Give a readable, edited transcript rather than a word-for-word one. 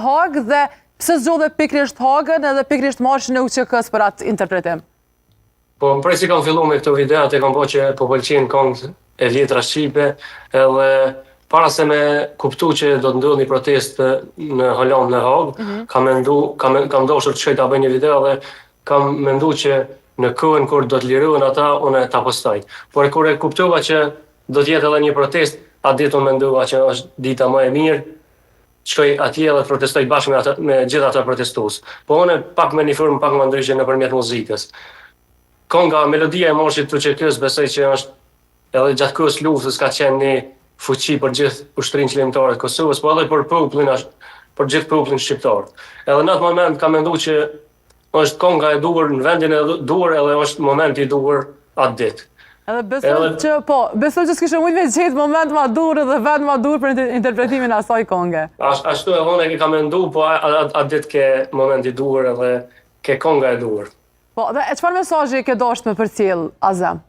Hagë dhe pse zgjodhe pikërisht Hagën edhe pikërisht marshin e UÇK-së për atë interpretim? Po, prej si kam fillu me këto videot e kam pa që po pëlqejnë kongët e vjetra shqipe edhe para se me kuptu që do të ndodhë një protestë në Holandë në Hagë, mm -hmm. kam mendu, kam, kam dashur të shkoj ta bëj një video dhe kam mendu që në kohën kur do të lirohen ata, unë ta postoj. Por kur e kuptova që do të jetë edhe një protestë, atë ditë unë mendova që është dita më e mirë, shkoj atje edhe të protestoj bashkë me ata me gjithë ata protestues. Po unë pak me një formë pak më ndryshe nëpërmjet muzikës. Konga, melodia e marshit të UÇK-së besoj që është edhe gjatë kohës luftës ka qenë një fuqi për gjithë ushtrinë çlirimtare të Kosovës, po edhe për popullin, për gjithë popullin shqiptar. Edhe në atë moment kam menduar që është konga e duhur në vendin e duhur edhe është momenti i duhur atë ditë. Edhe besoj edhe... që po, besoj që s'kishe mujt me gjetë moment ma duhur edhe vend ma duhur për interpretimin e asaj konge. Ash, ashtu edhe unë e kam mendu, po atë ditë ke momenti i duhur edhe ke konga e duhur. Po, dhe e çfarë mesazhi ke dashur me përcjell Azem?